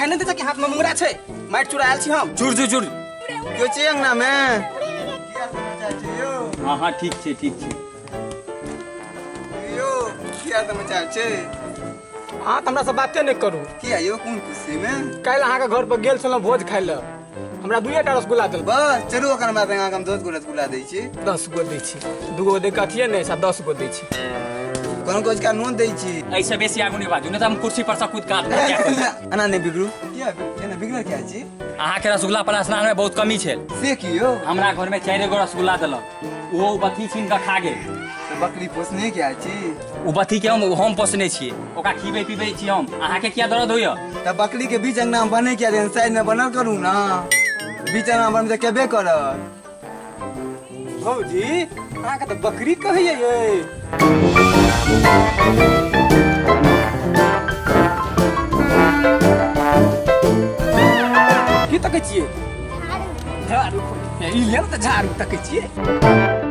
देखाइ नहि दै छै कि हाथमे मुंगरा छै? माटि चुरा आयल छी हम। चुर चुर चुर। क्यों छै अंगना में? की हाल समाचार छै यौ? हाँ हाँ ठीक छै, ठीक छै। यौ की हाल समाचार छै? अहाँ तऽ हमरा से बाते नहि करू। किया यौ, कोन खुशी में? काल्हि अहाँके घर पर गेल छलहुँ भोज खाइ लए, हमरा 2टा रसगुल्ला देल। बस चलू, ओकर बाद अहाँके हम 10 गो रसगुल्ला दै छी। 10 गो दै छी, 2 गो दै के अथिये नहि छै, 10 गो दै छी। कोनो कोच का नून दै छी। ऐसे बेसी आगू नहि बाजू, नहि तऽ हम कुर्सी पर से कूद के आत्महत्या। एना नहि बिगड़ू। किया एना बिगड़ल किया छी? अहाँके रसगुल्ला पर स्नान में बहुत कमी छल। से की यौ? हमरा घर में 4 गो रसगुल्ला देलक, ओहो बत्ती छीन कऽ खा गेल। तऽ बकरी पोसने किया छी? ओ बत्ती के हम पोसने छियै, ओकरा खिबै पिबै छी हम। अहाँके किया दर्द होइया? तऽ बकरी के बीच अंगना में बने किया देन? साइड में बनल करू ना, बीच अंगना में बनबै तऽ केबे करत। भौजी अहाँके तऽ बकरी कहैया यै। की तकै छियै? झाड़ू। ई लेल तऽ झाड़ू तकै छियै।